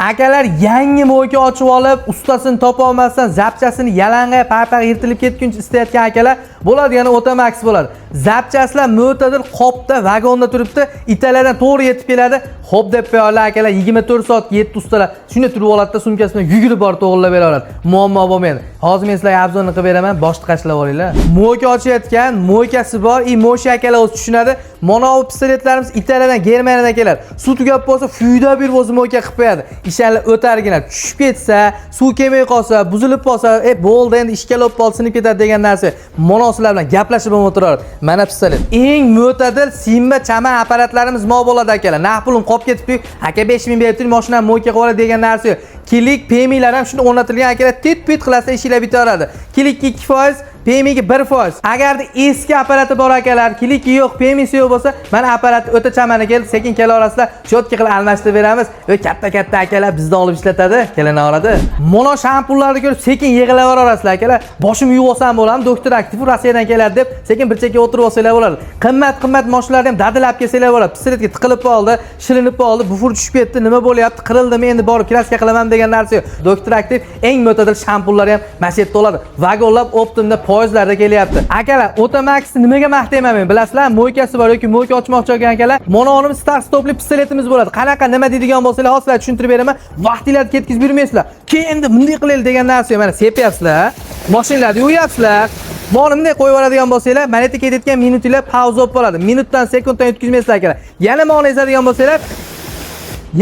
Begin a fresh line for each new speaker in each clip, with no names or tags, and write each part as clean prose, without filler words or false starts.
Akalar, yangi мойка ochib olib, ustasini topa olmasdan zapchasini yalang'ay paypaq yirtilib ketguncha istayotgan akalar bo'ladi, yana Otamax bo'ladi. Zapchaslar mo'tadil qopda, vagonda turibdi, Italiyadan to'g'ri yetib keladi. Xo'p deb qo'yarlar akalar, 24 soat 7 ustalar shunday turib oladida, sumkasi bilan yugurib borib to'g'rilab bera oladi. Muammo bo'lmaydi. Hozir men sizlarga обзор ni qilib beraman, boshni qashlab olinglar. Мойка ochayotgan, мойка si bor, и moshi akalar o'zi tushunadi. Mana bu pistoletlarimiz Italiyadan, Germaniyadan keladi. Suv tugab qolsa, fuyda bir o'zi мойка qilib qo'yadi. Ishlar o'targina tushib ketsa, suv kelmay qolsa, buzilib qolsa, bo'ldi, endi ishkalab qolsa, sinib ketadi degan narsa. Mana sizlar bilan gaplashib ham o'tiradi. Mana pistolet. Eng mo'tadil Simba chama apparatlarimiz mo bo'ladi akalar. Naqd pulim qolib ketibdi. Aka, 5000 berib turing, mashinani мойка qilib oladi degan narsa yo'q. Kilik, pemilar ham shuni o'rnatilgan akalar, tit pit qilasa ishinglar bitaveradi. Kilikka 2%, PMIga 1%. Agarda eski apparati bor akalar, kiliki yo'q, PMIsi yo'q bo'lsa, mana apparat o'ta chamani kelib, sekin kela olasizlar, чётко qilib almashtirib beramiz. Va katta-katta akalar bizdan olib ishlatadi, kelinaveradi. Mono shampunlarni ko'rib sekin yig'ilab olasizlar akalar. Boshim yuvib olsam bo'ladimi? Doktor Aktiv Rossiyadan keladi deb sekin bir chekka o'tirib olsanglar bo'ladi. Qimmat-qimmat mashinalarni ham dadilab kelsanglar bo'ladi. Pistoletga tiqilib qoldi, shilinib qoldi, bufur tushib ketdi, nima bo'lyapti, qirildimi, endi borib краска qilaman degan narsa yo'q. Doktor Aktiv eng mo'tadil shampunlari ham mana shu yerda bo'ladi. Vagonlab оптом da poyezdlarda kelyapti. Akalar, Otamaxni nimaga maqtayman men, bilasizlar? Мойка si bor yoki мойка ochmoqchi bo'lgan akalar, mononimiz start stopli pistoletimiz bo'ladi. Qanaqa, nima deydigan bo'lsanglar, hozir sizlarga tushuntirib beraman. Vaqtinglarni ketkizib yurmaysizlar. Keyin endi bunday qilaylik degan narsa yo'q. Mana sepyapsizlar, mashinalarni yuvayapsizlar. Buni bunday qo'yib yuboradigan bo'lsanglar, mana yerda ketayotgan minutinglar pauza bo'lib qoladi. Minutdan, sekunddan yutkazmaysizlar akalar. Yana mana ezadigan bo'lsanglar,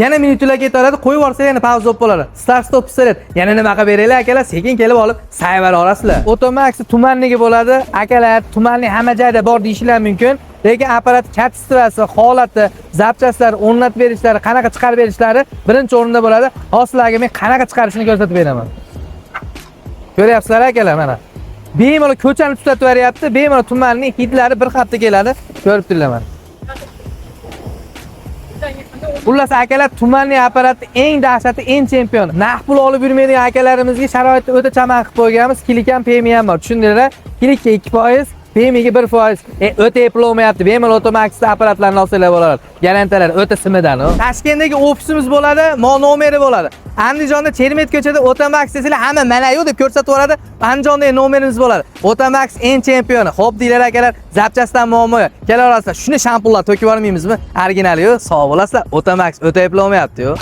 yana minutlar ketaveradi, qo'yib yuborsanglar yana pauza bo'lib qoladi. Start stop pistolet. Yana nima qilib beraylik akalar, sekin kelib olib sayvara olasizlar. Otomax tumannigi bo'ladi. Akalar, tumanli hamma joyda bor deyishinglar mumkin. Lekin apparat качество si, holati, zapchastlari o'rnatib berishlari, qanaqa chiqarib berishlari birinchi o'rinda bo'ladi. Hozir sizlarga men qanaqa chiqarishini ko'rsatib beraman. Ko'ryapsizlar akalar, mana. Bemalol ko'chani tutatib beryapti. Bemalol tumanning hidlari bir hafta keladi. Ko'rib turinglar mana. Xullas akalar, tumanli apparatni eng dahshati, eng chempion. Naqd pul olib yurmaydigan akalarimizga sharoitni o'ta chaman qilib qo'yganmiz. Kilik ham, PMI ham bor. Tushundinglar? Kilikka 2%, PMIga 1%. O'ta eplovmayapti. Bemalol Otomaxda apparatlarni olsanglar bo'ladi. Garantiyalar o'ta simidan. Toshkentdagi ofisimiz bo'ladi, mo nomeri bo'ladi. Andijonda Chermet ko'chada Otamax desanglar hamma mana yu deb ko'rsatib yuboradi. Andijondagi nomerimiz bo'ladi. Otamax eng chempioni. Xo'p deylar akalar, zapchastdan muammo yo'q. Kelaverasizlar. Shuni shampunlar to'kib yubormaymizmi? Originali-yu, sog' bo'lasizlar. Otamax o'ta eplovmayapti-yu.